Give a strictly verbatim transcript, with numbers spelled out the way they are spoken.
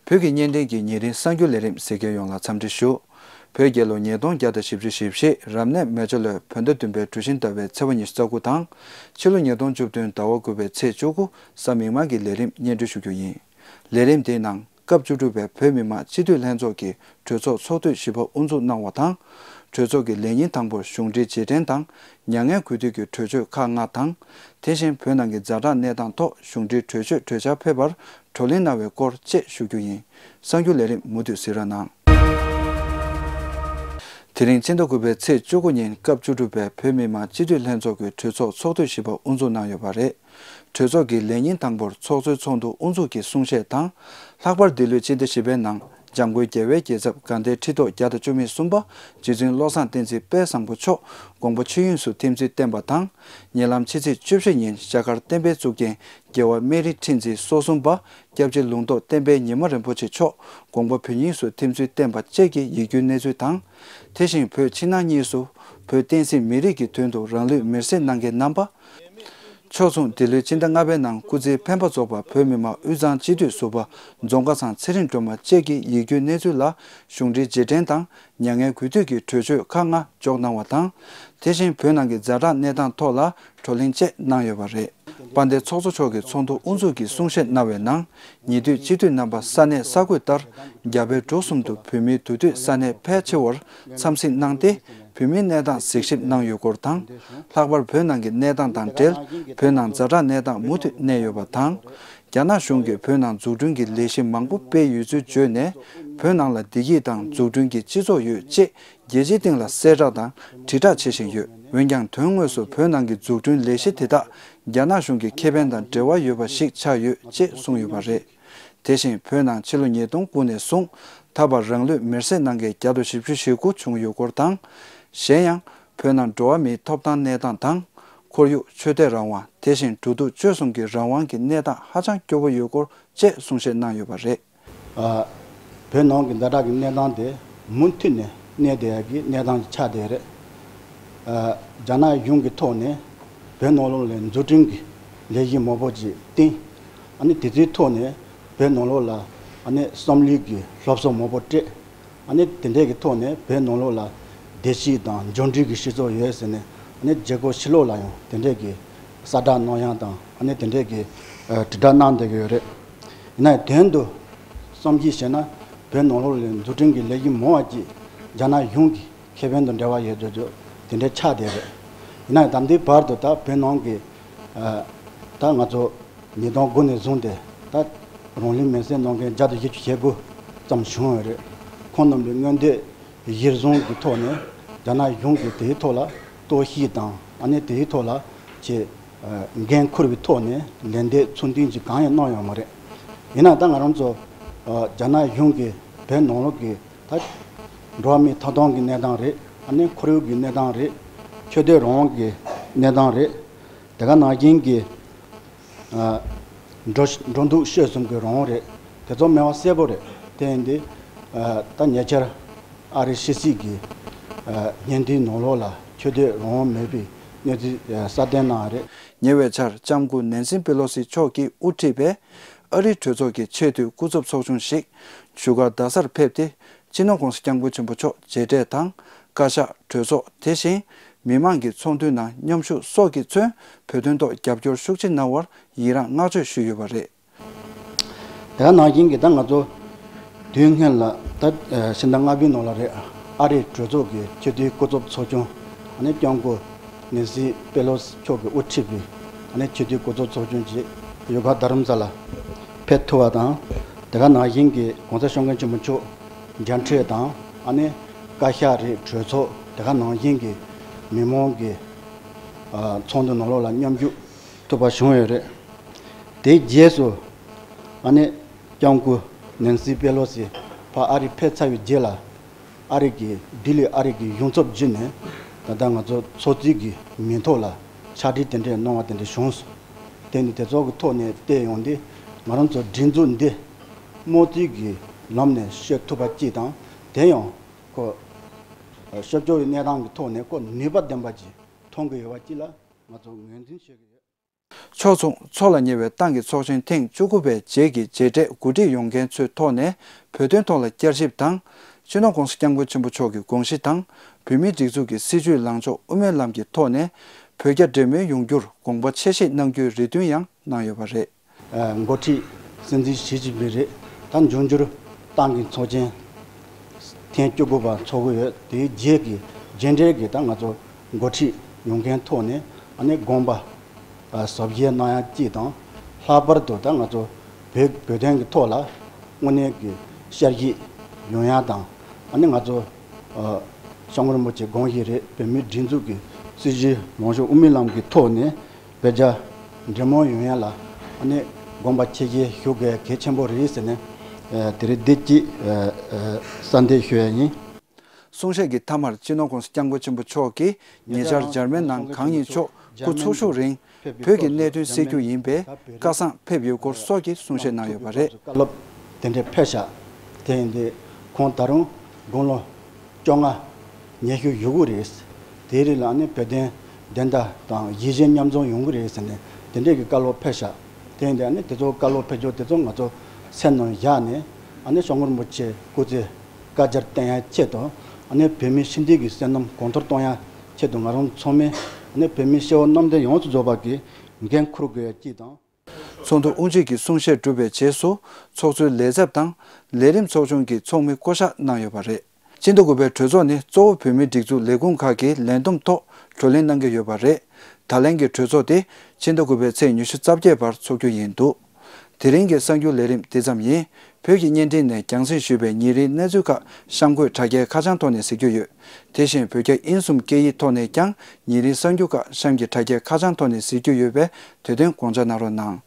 བོད་ཀྱི་བརྙན་འཕྲིན་གྱི་ཉིན་རེའི་གསར་འགྱུར་ལས་རིམ་གཟིགས་མཁན་ཡོངས་ལ་འཚམས་འདྲི་ཞུ། བོད་རྒྱལ་ལོ་ཉིས་སྟོང་བརྒྱ་དང་བཞི་བཅུ་ཞེ་བཞི་རབ་གནས་མེ་བྱ་ལོའི་བོད་ཟླ་བདུན་པའི་གྲུ་བཞི་ཟླ་བའི་ཚེས་པ་ཉི་ཤུ་རྩ་དགུ་དང་། ཕྱི་ལོ་ཉིས་སྟོང་བཅུ་བདུན་ཟླ་བ་དགུ་པའི་ཚེས་བཅུ་དགུ་གཟའ་མིག་དམར་གྱི་ལས་རིམ་སྙན་སྒྲོན་ཞུ་རྒྱུ་ཡིན། ལས་རིམ་དེའི་ནང་སྐབས་བཅུ་དྲུག་པའི་བོད་མི་མང་སྤྱི་འཐུས་ལྷན་ཚོགས་ཀྱི་གྲོས་ཚོགས་ཚོགས་དུས་བཞི་པ་དབུ་འཛུགས་གནང་བ་དང་། གྲོས་ཚོགས་ཀྱི་ལས་ཉིན་དང་པོར་གཞུང་འབྲེལ་རྗེས་དྲན་དང་། མྱ་ངན་གུས་འདུད་ཀྱི་གྲོས་ཆོད་ཁག་ལྔ་དང་། དེ་བཞིན་བོད་ནང་གི་ཛ་དྲག་གནས་སྟངས་ཐོག་གཞུང་འབྲེལ་གྲོས་ཆོད་གྲོས་འཆར་ཕེབས་པར་བགྲོ་གླེང་གནང་བའི་སྐོར་བཅས་ཞུ་རྒྱུ་ཡིན། གསར་འགྱུར་ལས་རིམ་མུ་མཐུད་གཟིགས་རོགས་གནང་། དེ་རིང་ཕྱི་ཟླ་དགུ་པའི་ཚེས་བཅུ་དགུ་ཉིན་སྐབས་བཅུ་དྲུག་པའི་བོད་མི་མང་སྤྱི་འཐུས་ལྷན་ཚོགས་ཀྱི་གྲོས་ཚོགས་ཚོགས་དུས་བཞི་པ་དབུ་འཛུགས་གནང་ཡོད་པ་རེད། གྲོས་ཚོགས་ཀྱི་ལས་ཉིན་དང་པོར་ཚོགས་གཙོའི་ཚོགས་འདུ་དབུ་འཛུགས་ཀྱི་གསུང་བཤད་དང་། ལྷག་པར་འདི་ལོའི་སྤྱི་ཟླ་བཞི་པའི་ནང་འཇམ་མགོན་རྒྱལ་བའི་རྒྱལ་ཚབ་དགའ་ལྡན་ཁྲི་ཐོག་བརྒྱ་དང་བཅུ་མེད་གསུམ་པ་རྗེ་བཙུན་བློ་བཟང་བསྟན་འཛིན་དཔལ་བཟང་པོ་མཆོག་དགོངས་པ་ཆོས་དབྱིངས་སུ་ཐིམ་ཚུལ་བསྟན་པ་དང་། ཉེ་ལམ་ཕྱི་ཚེས་བཅུ་བཞི་ཉིན་ཤར་མཁར་བསྟན་པའི་གཙུག་རྒྱན་རྒྱལ་བ་སྨན་རི་ཁྲི་འཛིན་སོ་གསུམ་པ་སྐྱབས་རྗེ་ལུང་རྟོགས་བསྟན་པའི་ཉི་མ་རིན་པོ་ཆེ་མཆོག་དགོངས་པ་བོད་སྙིང་སུ་ཐིམ་ཚུལ་བསྟན་པ་བཅས་ཀྱི་ཡིད་སྐྱོའི་གནས་ཚུལ་དང་། དེ་བཞིན་བོད་ཕྱི་ནང་གཉིས་སུ་བོད་བསྟན་སྲིད་མི་རིགས་ཀྱི་དོན་དུ་རང་ལུས་མེར་སྲེག་གནང་མཁན་རྣམ་པ། ཕྱོགས་མཚུངས་འདི་ལོའི་ཕྱི་ཟླ་ལྔ་པའི་ནང་སྐུ་ཚེའི་འཕེན་པ་རྫོགས་པ་བོད་མི་མང་དབུས་གཙང་སྤྱི་འཐུས་ཟུར་པ་རྫོང་ཁ་ཚང་ཚེ་རིང་སྒྲོལ་མ་བཅས་ཀྱི་ཡིད་སྐྱོའི་གནས་ཚུལ་ལ་གཞུང་འབྲེལ་རྗེས་དྲན་དང་མྱ་ངན་གུས་འདུད་ཀྱི་གྲོས་ཆོད་ཁག་ལྔ་འཇོག་གནང་བ་དང་། དེ་བཞིན་བོད་ནང་གི་ཛ་དྲག་གནས་སྟངས་ཐོག་ལ་བགྲོ་གླེང་བཅས་གནང་ཡོད་པ་རེད། དཔལ་ལྡན་ཚོགས་གཙོ་མཆོག་གིས་ཚོགས་འདུ་དབུ་འཛུགས་ཀྱི་གསུང་བཤད་གནང་བའི་ནང་། ཉེ་དུས་སྤྱི་འཐུས་རྣམ་པ་ས་གནས་གསར་འགོད་ལྟར་རྒྱ་བལ་འབྲུག་གསུམ་དུ་བོད་མིའི་འདུས་སྡོད་ས་གནས་ཕལ་ཆེ་བར་འཚམས་གཟིགས་གནང་སྟེ། བོད་མིའི་གནས་སྟངས་གཟིགས་ཞིབ་གནང་ཡོད་སྐོར་དང་། ལྷག་པར་བོད་ནང་གི་གནས་སྟངས་དང་འབྲེལ་བོད་ནང་ཛ་དྲག་གནས་སྟངས་མུ་མཐུད་གནས་ཡོད་པ་དང་། རྒྱ་ནག་གཞུང་གིས་བོད་ནང་འཛུགས་སྐྲུན་གྱི་ལས་གཞི་མང་པོ་སྤེལ་ཡོད་ཚུལ་བརྗོད་ནས། བོད་ནང་ལ་བདེ་སྐྱིད་དང་འཛུགས་སྐྲུན་གྱི་སྤྱི་ཚོགས་ཡོད་ཅེས་རྒྱལ་སྤྱིའི་སྟེང་ལ་གསལ་བསྒྲགས་དང་དྲིལ་བསྒྲགས་བྱེད་བཞིན་ཡོད། འོན་ཀྱང་དོན་དངོས་སུ་བོད་ནང་གི་འཛུགས་སྐྲུན་ལས་གཞི་དེ་དག་རྒྱ་ནག་གཞུང་གི་ཁེ་ཕན་དང་འབྲེལ་བ་ཡོད་པ་ཞིག་ཆགས་ཡོད་ཅེས་གསུངས་ཡོད་པ་རེད། དེ་བཞིན་བོད་ནང་ཕྱི་ལོ་ཉིས་སྟོང་དགུ་ནས་བཟུང་ད་བར་རང་ལུས་མེར་སྲེག་གནང་མཁན་བརྒྱ་དང་བཞི་བཅུ་ཞེ་དགུ་བྱུང་ཡོད་སྐོར་དང་། གཞན་ཡང་བོད་ནང་འགྲོ་བ་མིའི་ཐོབ་ཐང་གནས་སྟངས་དང་། ཁོར་ཡུག་ཆོས་དད་རང་དབང་དེ་བཞིན་འགྲོ་འདུག་སྤྱོད་གསུམ་གྱི་རང་དབང་གི་གནས་སྟངས་ཧ་ཅང་སྐྱོ་པོ་ཡོད་སྐོར་བཅས་གསུང་བཤད་གནང་ཡོད་པ་རེད། ཨ། བོད་ནང་གི་ཛ་དྲག་གི་གནས་སྟངས་དེ་མུ་མཐུད་ནས་གནས་བསྡད་ཡག་གི་གནས་སྟངས་ཅིག་ཆགས་བསྡད་རེད། ཨ། རྒྱ་ནག་གཞུང་གི་ཐོག་ནས་བོད་ནང་ལོགས་ལ་འཛུགས་སྐྲུན་གྱི་ལས་གཞི་མང་པོ་ཅིག་བཏིང་། ཨ་ནི་དེ་ཚོའི་ཐོག་ནས་བོད་ནང་ལོགས་ལ་ཨ་ནི་བསམ་བློའི་གི་སློབ་གསོ་མང་པོ་སྤྲད། ཨ་ནི་དེ་འདྲས་ཀྱི་ཐོག་ནས་བོད་ནང་ལོགས་ལ་བདེ་སྐྱིད་དང་འབྱོར་འབྲིང་གི་སྤྱི་ཚོགས་ཡོད་ཟེར་ནས། ཨ་ནི་རྒྱལ་ཁབ་ཕྱི་ལོགས་ལ་ཡང་དེ་འདྲས་ཀྱི་གསལ་བསྒྲགས་གནང་ཡག་དང་། ཨ་ནི་དེ་འདྲས་ཀྱི་ཨ་དྲིལ་བསྒྲགས་གནང་བསྡད་ཀྱི་ཡོད་རེད། ཡིན་ནའི་དོན་དུ་བསམ་གཞིག་བྱས་ན། བོད་ནང་ལོགས་ལ་འཛུགས་སྐྲུན་གྱི་ལས་གཞི་མང་བ་ཅིག་རྒྱ་ནག་གཞུང་གི་ཁེ་ཕན་དང་འབྲེལ་བ་ཡོད་ཚུལ་དེ་འདྲས་ཆགས་བསྡད་རེད། ཡིན་ནའི་ད་ལྟའི་བར་དུ་ད་བོད་ནང་གི་ཨ་ད་ང་ཚོ་ཉིས་སྟོང་དགུ་ནས་བཟུང་སྟེ་ད་རང་ལུས་མེར་སྲེག་གནང་མཁན་བརྒྱ་དང་བཞི་བཅུ་ཞེ་དགུ་ཙམ་བྱུང་ཡོད་རེད། ཁོང་རྣམ་པའི་མངོན་འདོད་གཞིར་བཟུང་གི་ཐོག་ནས་རྒྱ་ནག་གཞུང་གིས་དེའི་ཐོག་ལ་གཏོར་བཤིག་དང་། ཨ་ནི་དེའི་ཐོག་ལ་ཆེས་འགན་འཁུར་བའི་ཐོག་ནས་ལན་འདེབས་ཚུལ་མཐུན་ཅིག་གང་ཡང་གནང་ཡོད་མ་རེད། ཡིན་ནའང་ད་ང་རང་ཚོ་རྒྱ་ནག་གཞུང་གིས་བོད་ནང་ལོགས་ཀྱི་ད་འགྲོ་བ་མིའི་ཐོབ་ཐང་གི་གནས་སྟངས་རེད། ཨ་ནི་ཁོར་ཡུག་གི་གནས་སྟངས་རེད། ཆོས་དད་རང་དབང་གི་གནས་སྟངས་རེད། དེ་ག་ནང་བཞིན་གྱི་ཨ་འགྲོ་འགྲོ་འདུག་སྤྱོད་གསུམ་གྱི་རང་དབང་རེད། དེ་ཚོ་མེད་པ་གསལ་པོ་རེད། དེ་ཡིན་དུས་ཨ་ད་ཉེ་ཆར་ཨ་རིའི་ཕྱི་སྲིད་ཀྱི་ཨ་སྙན་ཐོའི་ནང་ལོགས་ལ་ཆོས་དད་རང་དབང་མེད་པའི་གནས་ཚུལ་ཨ་གསལ་བསྟན་གནང་བ་རེད། ཉེ་བའི་ཆར་ལྕམ་སྐུ་ནན་སི་པེ་ལོ་སི་མཆོག་གིས་དབུ་ཁྲིད་པའི་ཨ་རིའི་གྲོས་ཚོགས་ཀྱི་ཆེས་མཐོའི་སྐུ་ཚབ་ཚོགས་ཆུང་ཞིག་བཞུགས་སྒར་རྡ་སར་ཕེབས་ཏེ། སྤྱི་ནོར་༸གོང་ས་༸སྐྱབས་མགོན་ཆེན་པོ་མཆོག་མཇལ་འཕྲད་དང་། བཀའ་ཤག་གྲོས་ཚོགས། དེ་བཞིན་མི་མང་གི་ཚོགས་འདུའི་ནང་མཉམ་ཞུགས་སོགས་ཀྱིས་མཚོན་བོད་དོན་ཐོག་རྒྱབ་སྐྱོར་ཤུགས་ཆེ་གནང་བར་ཡི་རངས་བསྔགས་བརྗོད་ཞུས་ཡོད་པ་རེད། དེ་ག་ནང་བཞིན་གྱི་ད་ང་ཚོ་དུས་སྔོན་ལ་ད་ཕྱི་ཟླ་ལྔ་པའི་ནང་ལ་རེད། ཨ་རིའི་གྲོས་ཚོགས་ཀྱི་ཆེས་མཐོའི་སྐུ་ཚབ་ཚོགས་ཆུང་ཨ་ནི་ལྕམ་སྐུ་ནན་སི་པེ་ལོ་སི་མཆོག་གིས་དབུ་ཁྲིད་པའི་ཨ་ནི་ཆེས་མཐོའི་སྐུ་ཚབ་ཚོགས་ཆུང་ཅིག་བཞུགས་སྒར་རྡ་རམ་ས་ལ་ཕེབས་ཐུབ་པ་དང་། དེ་ག་ནང་བཞིན་གྱི་༸གོང་ས་༸སྐྱབས་མགོན་ཆེན་པོ་མཆོག་མཇལ་འཕྲད་དང་། ཨ་ནི་བཀའ་ཤག་རེད། གྲོས་ཚོགས། དེ་ག་ནང་བཞིན་གྱི་མི་མང་གི་ཨ་ཚོགས་འདུ་ནང་ལོགས་ལ་མཉམ་ཞུགས་ཐུབ་པ་བྱུང་ཡོད་རེད། དེའི་རྗེས་སུ་ཨ་ནི་ལྕམ་སྐུ་ནན་སི་པེ་ལོ་སི་ཕར་ཨ་རི་ཕེབས་ཚར་བའི་རྗེས་ལ། ཨ་རི་གི་ལྡི་ལི་ཨ་རི་གི་གཞུང་ཚབ་བརྒྱུད་ནས་ད་ལྟ་ང་ཚོ་ཚོགས་གཙོའི་གི་མིང་ཐོག་ལ་ཕྱག་བྲིས་དེ་འདྲས་གནང་བ་དེ་འདྲས་བྱུང་སོང་། དེ་ནི་དེ་ཚོ་གི་ཐོག་ནས་བལྟས་ཡོང་དུས། ང་རང་ཚོ་སྒྲིག་འཛུགས་འདི་དམངས་གཙོའི་གི་ལམ་ནས་སྤྱོད་ཐུབ་པ་གཅིག་དང་། དེ་ཡང་ཁོ་སྤྱོད་སྐྱོར་གྱི་གནས་སྟངས་ཀྱི་ཐོག་ནས་ཁོ་ནུས་པ་ལྡན་པ་ཅིག་མཐོང་གི་ཡོད་པ་གཅིག་ལ་ང་ཚོ་ངོས་འཛིན་བྱེད་ཀྱི་ཡོད། ཕྱོགས་མཚུངས་མཚོ་ལ་ཉེ་བའི་ཏང་གི་ཚོགས་ཆེན་ཐེངས་བཅུ་དགུ་པའི་རྗེས་ཀྱི་མཇལ་འཕྲད་གོ་སྒྲིག་ཡོང་མཁན་ཚོའི་ཐོག་ནས་བོད་དོན་ཐོག་ལ་བསྐྱར་ཞིབ་དང་། སྤྱི་ནོར་༸གོང་ས་༸སྐྱབས་མགོན་ཆེན་པོ་མཆོག་གི་དགོངས་གཞི་དང་བོད་མིའི་སྒྲིག་འཛུགས་ཀྱི་སྲིད་བྱུས་ལངས་ཕྱོགས་དབུ་མའི་ལམ་གྱི་ཐོག་ནས་བོད་རྒྱ་འབྲེལ་མོལ་ཡོང་རྒྱུར་དགོངས་པ་ཆེ་བཞེས་གནང་རྒྱུའི་རེ་འདུན་ཡང་གནང་ཡོད་པ་རེད། འགོ་ཁྲིད་སྲིད་འཛིན་ཞི་ཅིན་ཕིང་རེད། ད་འབྱུང་འགྱུར་ཏང་གི་ཚོགས་ཆེན་ཐེངས་བཅུ་དགུ་པ་ཚོགས་ཀྱི་ཡོད། དེའི་རྗེས་ཀྱི་རྗེས་འབྲེལ་གྱི་ད་ང་ཚོ་འགོ་ཁྲིད་ཡོང་མཁན་ཐོག་ནས་ཨ་ནི་དགོངས་པ་ཨ་ཟབ་རྒྱས་གནང་ཡ་གཅིག་དང་། ལྷག་པར་དུ་ད་ང་ཚོ་བོད་བོད་དོན་གྱི་ཐོག་ལ་དངོས་གནས་ཀྱི་བསྐྱར་ཞིབ་ཡོང་ཡ་དང་། ཨ་ནི་ང་ཚོ་ཨ་སྐྱབས་མགོན་རིན་པོ་ཆེ་དགོངས་གཞི་རེད། བོད་མིའི་སྒྲིག་འཛུགས་ཀྱི་སྲིད་བྱུས་ལངས་ཕྱོགས་དབུ་མའི་ལམ་གྱི་ཐོག་ནས་བོད་རྒྱ་འབྲེལ་མོལ་ཡོང་ཡ་ལ་ཨ་ནི་དགོངས་པ་ཆེ་བཞེས་ཞུ་དགོས་གལ་ཆེན་པོ་རེད་ཟེར་ནས་ཨ་དེ་རིང་འདི་གཅིག་ཨ་ཨ་གསལ་འདེབས་ཞུ་ཡ་ཡིན། གསུང་བཤད་ཀྱི་མཐའ་མར་སྤྱི་ནོར་༸གོང་ས་༸སྐྱབས་མགོན་ཆེན་པོ་མཆོག་གིས་ཉེ་ཆར་འཇར་མན་ནང་གང་ཉིད་ཕྱོགས་སྐུ་ཚོགས་བཞུགས་རིང་བོད་ཀྱི་གནད་དོན་སེལ་རྒྱུ་ཡིན་པས་སྐལ་བཟང་ཕེབས་ཡོད་སྐོར་སོགས་ཀྱི་གསུང་བཤད་གནང་ཡོད་པ་རེད། བཀའ་སློབ་དེ་འདྲ་ཕེབས་ཤག་དེ་ཡིན་དུས་ཁོང་ད་རུང་དགུང་ལོ་བཅོ་ལྔ་ཉི་ཤུ་བཞུགས་ཀྱི་རེད། དེའི་རིང་ལ་ཨ་ནི་བོད་དོན་བདེན་མཐའ་དང་ཡིད་བཞིན་མཉམ་འཛོམས་ཡོང་གི་རེད་ཟེར་ནས་དེ་འདྲས་ཀྱི་བཀའ་སློབ་ཕེབས་ཤག་དེ་ཡིན་དུས་ཨ་ནི་དེ་ཚོ་བཀའ་སློབ་ཕེབས་རྒྱུ་དེ་ཚོ་ང་ཚོ་སེམས་ནང་བཞག་ནས་ཨ་ནི་སྐྱབས་མགོན་རིན་པོ་ཆེ་སྐུ་ཚེ་བསྐལ་བརྒྱར་བརྟན་ཡ་ཆེད་དུ་ཨ་ནི་བོད་མི་སྤྱི་འཐུས་ཀྱི་བསོད་ནམས་གོང་མཐོར་གཏོང་ཡ་ཆེད་དུ་ང་རང་ཚང་མས་ཨ་ནི་བོད་མི་སྐྱེ་བོ་གནམ་བསྟན་ཡོངས་སུ་རྫོགས་པ་གིས་འགན་འཁུར་དགོས་ཡ་གཅིག་དང་། ཚོགས་འདུ་དབུ་འབྱེད་ཀྱི་གསུང་བཤད་གྲུབ་པའི་རྗེས་སུ་ཚོགས་གཙོའི་ལས་ཚབ་དང་ལས་རིམ་ཚོགས་ཆུང་གི་ཚོགས་མི་བསྐོ་གཞག་གནང་ཡོད་པ་རེད། སྤྱི་ཟླ་དགུ་པའི་གྲོས་ཚོགས་ནི་གཙོ་བོ་བོད་མིའི་སྒྲིག་འཛུགས་ལས་ཁུངས་ཁག་གི་ལས་བསྡོམས་ཐོག་བགྲོ་གླེང་གནང་གི་ཡོད་པ་རེད། ད་ལན་གྱི་གྲོས་ཚོགས་དེ་སྤྱི་ཟླ་དགུ་པའི་ཚེས་ཉི་ཤུ་རྩ་བརྒྱད་བར་འཚོགས་རྒྱུ་ཡིན་འདུག་དེ་རིང་གི་གསར་འགྱུར་ལས་རིམ་འདི་ཙམ་ཡིན། བོད་ཀྱི་བརྙན་འཕྲིན་ནས་རྒྱང་སྲིང་ཞུས་པའི་ཉིན་རེའི་གནས་ཚུལ་ཁག་གཤམ་འཁོད་དྲ་རྒྱའི་ཁ་བྱང་ཐོག་ནས་གཟིགས་རྒྱུ་ཡོད། དེ་བཞིན་བོད་རྒྱ་དབྱིན་གསུམ་སྐད་ཡིག་ཐོག་ནས་ཀྱང་ཉིན་རེའི་གསར་འགྱུར་ཁག་གཤམ་གྱི་དྲ་རྒྱའི་ཁ་བྱང་ཐོག་ནས་གཟིགས་རྒྱུ་ཡོད་པས་དུས་མཐུན་དགོངས་འཇགས་གནང་རོགས་གནང་།